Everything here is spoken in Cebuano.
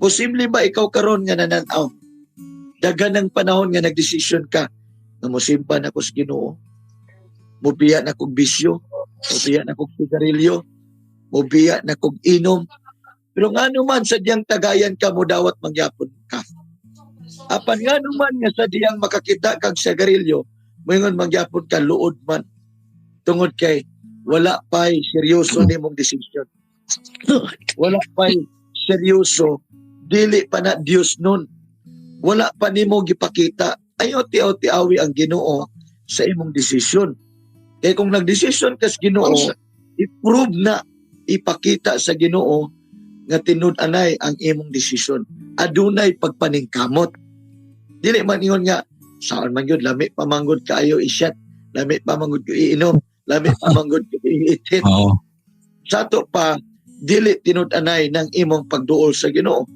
Posible ba ikaw karon nga nananaw? Daghan ng panahon nga nagdesisyon ka nga mosimba na ko sa Ginoo. Mobiya na kog bisyo, mobiya na kog sigarilyo, mobiya na kog inom. Pero ngano man sa diyang tagayan ka, mo dawat mangyapon ka? Apan ngano man nga sa diyang makakita kag sigarilyo, moingon mangyapon ka, luod man? Tungod kay wala pa'y seryoso nimong desisyon. Wala pa'y seryoso, dili pa na Dios nun. Wala pa nimo gipakita. Ayaw tiaw-tiawi ang Ginoo sa imong desisyon. Kay kung nagdesisyon ka sa Ginoo, i-prove na, ipakita sa Ginoo nga tinud-anay ang imong desisyon. Adunay pagpaningkamot. Dili man ingon nga saan man gyud, lami pa manggod kaayo i-shot, lami pa manggod ko iinom, lami pa manggod ko iitit. Oo. Sa ato pa dili tinud-anay ng imong pagduol sa Ginoo.